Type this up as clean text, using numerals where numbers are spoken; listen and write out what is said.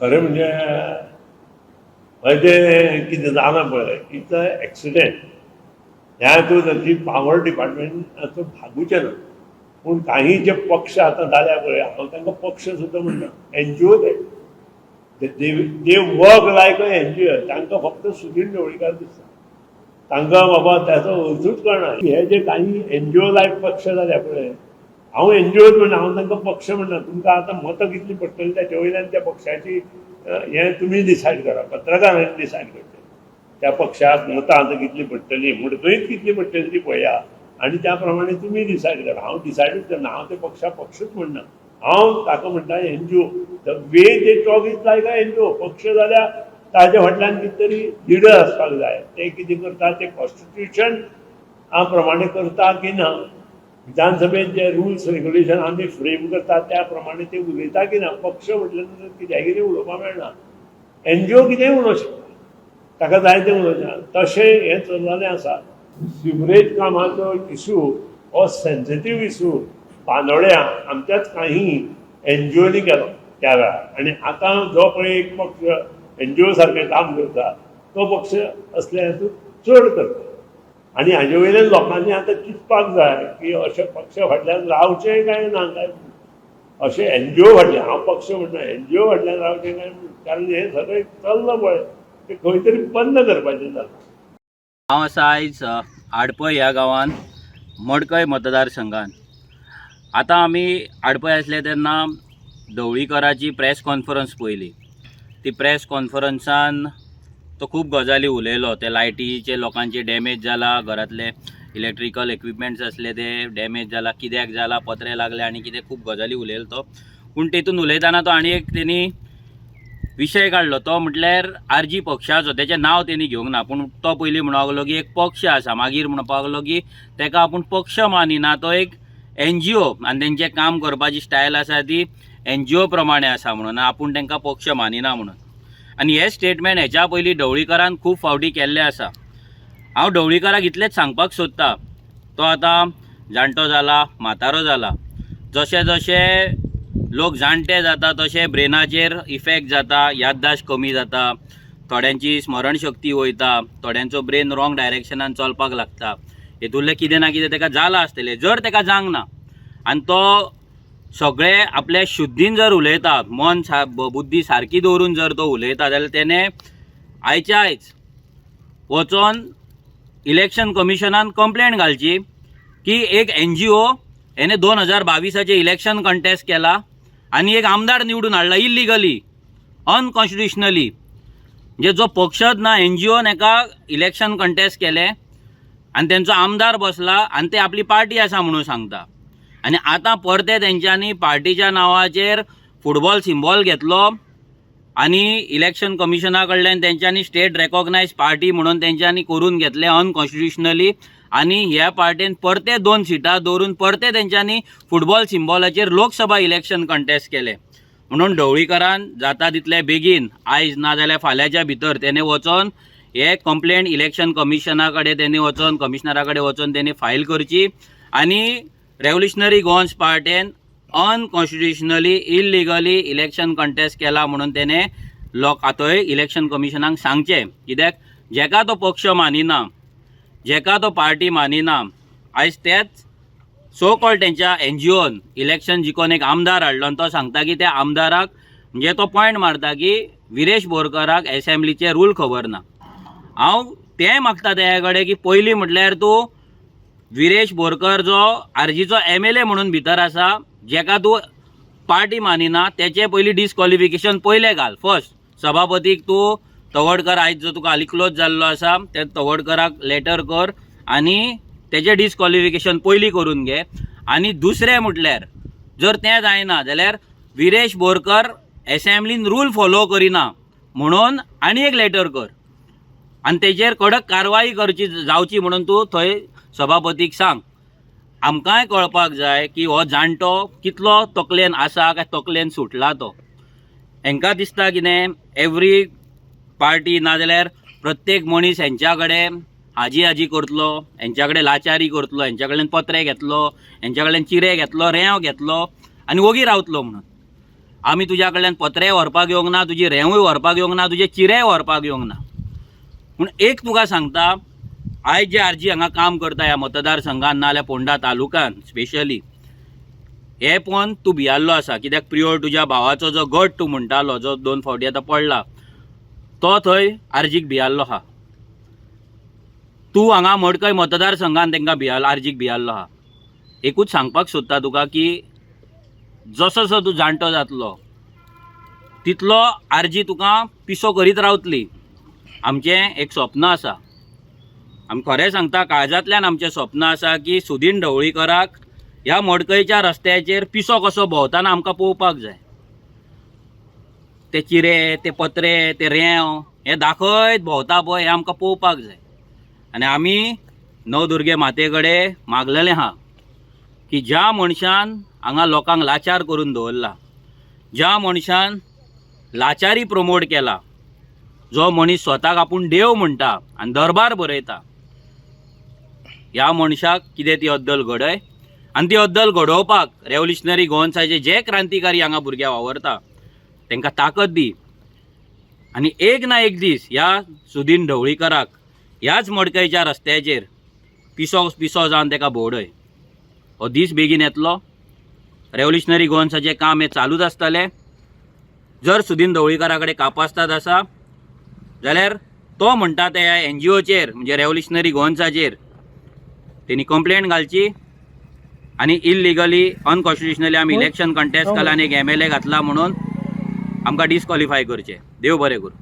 खरें म्हणजे म्हणजे कितें जालां पळय, it's a accident. ह्या हातूंत ती पावर डिपार्टमेंटाचो भागूचें ना. पूण काही जे पक्ष आतां जाल्या पळय, हांव तांकां पक्ष सुद्दां म्हणना, एनजीओ. ते they work like a NGO. तांकां फक्त सुदीन ढवळीकार दिसता. तांकां बाबा त्याचो अर्थूच कळना. हे जे काही एनजीओ लायक पक्ष जाल्या पळय, हांव एनजीओच म्हणना, हांव तांकां पक्ष म्हणना. तुमकां आतां मतां कितलीं पडटलीं त्याचे वयल्यान त्या पक्षाची हें तुमी डिसायड करा, पत्रकारांनी डिसायड करचें. त्या पक्षाक मतां आतां कितलीं पडटलीं, मडकयत कितलीं पडटलीं ती पळया आनी त्या प्रमाणे तुमी डिसायड करा. हांव डिसायडूच करना. हांव त्या पक्षा पक्षूच म्हणना, हांव ताका म्हणटा NGO. The way they talk is like a NGO. पक्ष जाल्यार ताज्या फाटल्यान कितें तरी लिडर आसपाक जाय. ते कितें करता ते कॉन्स्टिट्युशन प्रमाणे करता की ना, विधानसभेत जे रुल्स रेग्युलेशन आमी फ्रेम करता त्या प्रमाणे ते उलयता की ना. पक्ष म्हटल्या नंतर कित्याय कितें उलोवपाक मेळना. एनजीओ कितेंय उलोवंक शकता, ताका जाय तें उलोवचें. तशें हें चल्लेलें आसा. सिवरेज कामाचो इशू हो सेन्सिटीव इशू बांदोड्या आमच्याच काही एनजीओनी केलो त्या वेळार. आनी आतां जो पळय एक पक्ष एनजीओ सारकें काम करता, तो पक्ष असले हातूंत चड करता. आनी हाजे वयल्यान लोकांनी आतां चिंतपाक जाय की अशे पक्ष फाटल्यान रावचें काय ना, काय अशें एनजीओ फाटल्यान, हांव पक्ष म्हणना, एनजीओ फाटल्यान रावचें काय. कारण हें सगळें चल्लां पळय, तें खंय तरी बंद करपाचें जालां. हांव आसा आयज आडपय ह्या गांवांत, मडकय मतदारसंघात. आतां आमी आडपय आसले तेन्ना ढवळीकराची प्रेस कॉन्फरन्स पळयली. ती प्रेस कॉन्फरन्सान तो खूब गजाली उलयलो. ते लायटीचे लोकांचे डॅमेज जाला, घरांतले इलेक्ट्रिकल इक्विपमेंट्स आसले ते डॅमेज जाला, कित्याक जाला, पत्रे लागले आनी कितें खूब गजाली उलयलो तो. पूण तेतून उलयतना तो आनी एक तेणी विशय काडलो, तो म्हटल्यार आरजी पक्षाचो. तेचें नांव तेणी घेवंक ना, पूण तो पयलीं म्हणपाक लागलो की एक पक्ष आसा, मागीर म्हणपाक लागलो की तेका आपूण पक्ष मानिना, तो एक एनजीओ आनी तेंचें काम करपाची स्टायल आसा ती एनजीओ प्रमाणे आसा म्हणून आपूण तांकां पक्ष मानिना म्हणून. आनी हें स्टेटमेंट हेच्या पयलीं ढवळीकरान खूब फावटी केल्लें आसा. हांव ढवळीकराक इतलेंच सांगपाक सोदता, तो आतां जाणटो जाला, म्हातारो जाला. जशें जशें लोक जाणटे जाता तशें ब्रेनाचेर इफेक्ट जाता, याददाश्त कमी जाता, थोड्यांची स्मरणशक्ती वयता, थोड्यांचो ब्रेन रॉंग डायरेक्शनान चलपाक लागता. हेतूंतलें कितें ना कितें ताका जालां आसतलें. जर ताका जावंक ना आनी तो सगळे आपले शुद्धीन जर उलयता, मन सा बुद्धी सारकी दवरून जर तो उलयता जाल्यार तेणें आयच्या आयज वचोन इलेक्शन कमिशनान कंप्लेन घालची की एक एनजीओ हेणे 2022आचें इलेक्शन कंटेस्ट केला आनी एक आमदार निवडून हाडला इल्लिगली, अनकॉन्स्टिट्युशनली. म्हणजे जो पक्षच ना, एनजीओन एका इलेक्शन कंटेस्ट केलें आनी तेंचो आमदार बसला आनी ते आपली पार्टी आसा म्हणून सांगता. आनी आतां परते तेंच्यांनी पार्टीच्या नांवाचेर फुटबॉल सिंबॉल घेतलो आनी इलेक्शन कमिशना कडल्यान तेंच्यांनी स्टेट रेकॉग्नायज पार्टी म्हणून तेंच्यांनी करून घेतलें अनकॉन्स्टिट्युशनली. आनी ह्या पार्टीन परते दोन सिटां दवरून परते तेंच्यांनी फुटबॉल सिंबॉलाचेर लोकसभा इलेक्शन कंटेस्ट केलें. म्हणून ढवळीकरान जाता तितले बेगीन, आयज ना जाल्यार फाल्यांच्या भितर तेणे वचोन हे कंप्लेन इलेक्शन कमिशना कडेन तेणी वचोन, कमिशनरा कडेन वचोन तेणी फायल करची आनी रेव्होल्युशनरी गोवन्स पार्टेन अनकॉन्स्टिट्युशनली, इलिगली इलेक्शन कंटेस्ट केला म्हणून तेणे लोक आतांय इलेक्शन कमिशनाक सांगचें. कित्याक जेका तो पक्ष मानिना, जेका तो पार्टी मानिना, आयज तेच सो कॉल्ड तेंच्या एनजीओन इलेक्शन जिखोन एक आमदार हाडलो आनी तो सांगता की त्या आमदाराक, म्हणजे तो पॉयंट मारता की विरेश बोरकराक एसेंब्लीचे रूल खबर ना. हांव तें मागता तेज्या कडेन की पयलीं म्हटल्यार तूं विरेश बोरकर जो आरजीचो एमएलए म्हणून भितर आसा, जेका तूं पार्टी मानिना, तेचें पयलीं डिस्कॉलिफिकेशन पयलें घाल. फर्स्ट सभापतीक तूं तवडकर, आयज जो तुका हालीं क्लोज जाल्लो आसा, त्या तवडकराक लेटर कर आनी तेजें डिस्कॉलिफिकेशन पयलीं करून घे. आनी दुसरें म्हटल्यार जर तें जायना जाल्यार विरेश बोरकर एसेंब्लीन रूल फॉलो करिना म्हणून आनी एक लेटर कर आनी तेजेर कडक कारवाई करची जावची म्हणून तूं थंय सभापतीक सांग. आमकांय कळपाक जाय की हो जाणटो कितलो तकलेन आसा काय तकलेन सुटला तो. हेंकां दिसता कितें एवरी पार्टी नाजाल्यार प्रत्येक मनीस हेंच्या कडेन हाजी हाजी करतलो, हेंच्या कडेन लाचारी करतलो, हेंच्या कडल्यान पत्रे घेतलो, हेंच्या कडल्यान चिरे घेतलो, रेंव घेतलो आनी वोगी रावतलो म्हणून. आमी तुज्या कडल्यान पत्रेय व्हरपाक येवंक ना, तुजी रेंवूय व्हरपाक येवंक ना, तुजे चिरेय व्हरपाक येवंक ना. पूण एक तुका सांगता, आयज जे आरजी हांगा काम करता ह्या मतदारसंघान नाजाल्यार फोंडा तालुक्यान स्पेशली, हे पळोवन तूं भियाल्लो आसा. कित्याक प्रियोळ तुज्या भावाचो जो गट तूं म्हणटालो, जो 2 फावटी आतां पडला, तो थंय आरजीक भियाल्लो आहा. तूं हांगा मडकय मतदारसंघान तांकां भियाल आरजीक भियाल्लो आहा. एकूच सांगपाक सोदता तुका की जसो जसो तूं जाणटो जातलो तितलो आरजी तुका पिसो करीत रावतली. आमचें एक स्वप्न आसा, आमी खरें सांगता, काळजांतल्यान आमचें स्वप्न आसा की सुदीन ढवळीकराक ह्या मडकयच्या रस्त्याचेर पिसो कसो भोंवतना आमकां पळोवपाक जाय. ते चिरे, ते पत्रे, ते रेंव हे दाखयत भोंवता पळय, हें आमकां पळोवपाक जाय. आनी आमी नवदुर्गे माते कडेन मागलेलें आहा की ज्या मनशान हांगा लोकांक लाचार करून दवरला, ज्या मनशान लाचारी प्रमोट केला, जो मनीस स्वताक आपूण देव म्हणटा आनी दरबार बरयता, ह्या मनशाक कितें ती अद्दल घडय. आनी ती अद्दल घडोवपाक रेवोल्युशनरी गोवन्साचे जे क्रांतिकारी हांगा भुरगे वावरता तांकां ताकद दी. आनी एक ना एक दीस ह्या सुदीन ढवळीकराक ह्याच मडकयच्या रस्त्याचेर पिसो पिसो जावन ताका भोंवडय. हो दीस बेगीन येतलो. रेवोल्युशनरी गोवन्साचें काम हें चालूच आसतलें. जर सुदीन ढवळीकरा कडेन कापास्ताद आसा जाल्यार तो म्हणटा त्या एनजीओचेर, म्हणजे रेवोल्युशनरी गोवन्साचेर तेणी कंप्लेन घालची आनी इल्लिगली अनकॉन्स्टिट्युशनली आमी इलेक्शन कंटेस्ट केलां आनी एक एमएलए घातला म्हणून आमकां डिस्कॉलिफाय करचें. देव बरें करूं.